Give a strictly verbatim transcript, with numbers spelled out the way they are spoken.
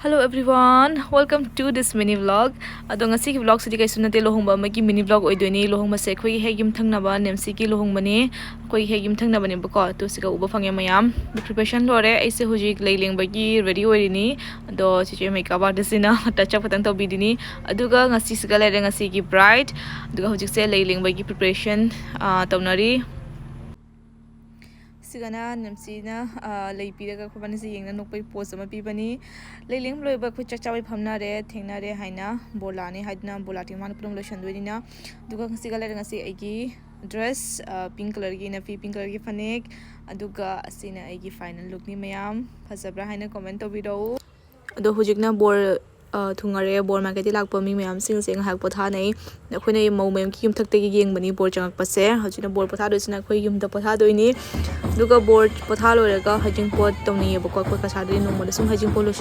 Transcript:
Hello everyone, welcome to this mini vlog. ꯑꯗꯣ ꯉꯁꯤꯒꯤ vlogꯁꯤꯗꯤ ꯀꯩꯁꯨ ꯅꯠꯇꯦ, ꯂꯨꯍꯣꯡꯕ ꯑꯃꯒꯤ mini vlog ꯑꯣꯏꯗꯣꯏꯅꯤ꯫ ꯂꯨꯍꯣꯡꯕꯁꯦ ꯑꯩꯈꯣꯏꯒꯤ ꯍꯦꯛ ꯌꯨꯝꯊꯪꯅꯕ ꯅꯦꯝꯁꯤꯒꯤ ꯂꯨꯍꯣꯡꯕꯅꯦ꯫ ꯑꯩꯈꯣꯏꯒꯤ ꯍꯦꯛ ꯌꯨꯝꯊꯪꯅꯕꯅꯦꯕꯀꯣ꯫ ꯑꯗꯣ ꯁꯤꯒ ꯎꯕ ꯐꯪꯉꯦ ꯃꯌꯥꯝ꯫ Preparation ꯂꯣꯏꯔꯦ꯫ ꯑꯩꯁꯦ ꯍꯧꯖꯤꯛ ꯂꯩ ꯂꯦꯡꯕꯒꯤ ready ꯑꯣꯏꯔꯤꯅꯤ꯫ ꯑꯗꯣ ꯆꯤꯆꯦ makeup artistꯁꯤꯅ touch up ꯈꯛꯇꯪ ꯇꯧꯕꯤꯗꯣꯏꯅꯤ꯫ ꯑꯗꯨꯒ ꯉꯁꯤꯁꯤꯒ ꯂꯩꯔꯦ ꯉꯁꯤꯒꯤ bride꯫ ꯑꯗꯨꯒ ꯍꯧꯖꯤꯛꯁꯦ ꯂꯩ ꯂꯦꯡꯕꯒꯤ preparation, ꯑ, ꯇꯧꯅꯔꯤ꯫ ꯁꯤꯒꯅ ꯅꯦꯝꯁꯤꯅ, ꯑ, ꯂꯩ ꯄꯤꯔꯒ ꯑꯩꯈꯣꯏꯕꯥꯅꯤꯁꯦ ꯌꯦꯡꯅ ꯅꯣꯛꯄꯒꯤ pose ꯑꯃ ꯄꯤꯕꯅꯤ꯫ ꯂꯩ ꯂꯦꯡꯕ ꯂꯣꯏꯕ ꯑꯩꯈꯣꯏ ꯆꯥꯛ ꯆꯥꯕꯩ ꯐꯝꯅꯔꯦ, ꯊꯦꯡꯅꯔꯦ ꯍꯥꯏꯅ ꯕꯣꯔ ꯂꯥꯛꯑꯅꯤ ꯍꯥꯏꯗꯨꯅ ꯕꯣꯔ ꯂꯥꯛꯇ꯭ꯔꯤ ꯃꯥꯅ ꯄꯨꯟꯅ ꯂꯣꯏꯁꯟꯗꯣꯏꯅꯤꯅ꯫ ꯑꯗꯨꯒ ꯉꯁꯤꯒ ꯂꯩꯔꯦ ꯉꯁꯤ ꯑꯩꯒꯤ dress, ꯑ, pink colourꯒꯤ ꯏꯅꯐꯤ, pink colourꯒꯤ ꯐꯅꯦꯛ꯫ ꯑꯗꯨꯒ ꯑꯁꯤꯅ ꯑꯩꯒꯤ final lookꯅꯤ꯫ ꯃꯌꯥꯝ ꯐꯖꯕ꯭ꯔꯥ ꯍꯥꯏꯅ comment ꯇꯧꯕꯤꯔꯛꯎ꯫ ꯑꯗꯣ ꯍꯧꯖꯤꯛꯅ ꯕꯣꯔ, ꯑ, ꯊꯨꯡꯉꯔꯦ꯫ ꯕꯣꯔ ꯃꯥꯏꯀꯩꯗꯒꯤ ꯂꯥꯛꯄ ꯃꯤ ꯃꯌꯥꯝꯁꯤꯡꯁꯦ ꯉꯥꯏꯍꯥꯛ ꯄꯣꯊꯥꯅꯩ꯫ ꯑꯩꯈꯣꯏꯅ ꯃꯧ ꯃꯌꯥꯝꯒꯤ ꯌꯨꯝꯊꯛꯇꯒꯤ ꯌꯦꯡꯕꯅꯤ ꯕꯣꯔ ꯆꯪꯉꯛꯄꯁꯦ꯫ ꯍꯧꯖꯤꯛꯅ ꯕꯣꯔ ꯄꯣꯊꯥꯗꯣꯏꯁꯤꯅ ꯑꯩꯈꯣꯏ ꯌꯨꯝꯗ ꯄꯣꯊꯥꯗꯣꯏꯅꯤ꯫ ꯑꯗꯨꯒ ꯕꯣꯔ ꯄꯣꯊꯥ ꯂꯣꯏꯔꯒ ꯍꯩꯖꯤꯡꯄꯣꯠ ꯇꯧꯅꯩꯌꯦꯕꯀꯣ꯫ ꯑꯩꯈꯣꯏ ꯀꯁꯥꯔꯗꯗꯤ ꯅꯣꯡꯃꯗ ꯁꯨꯝ ꯍꯩꯖꯤꯡꯄꯣꯠ ꯂꯣꯏꯁꯤꯟ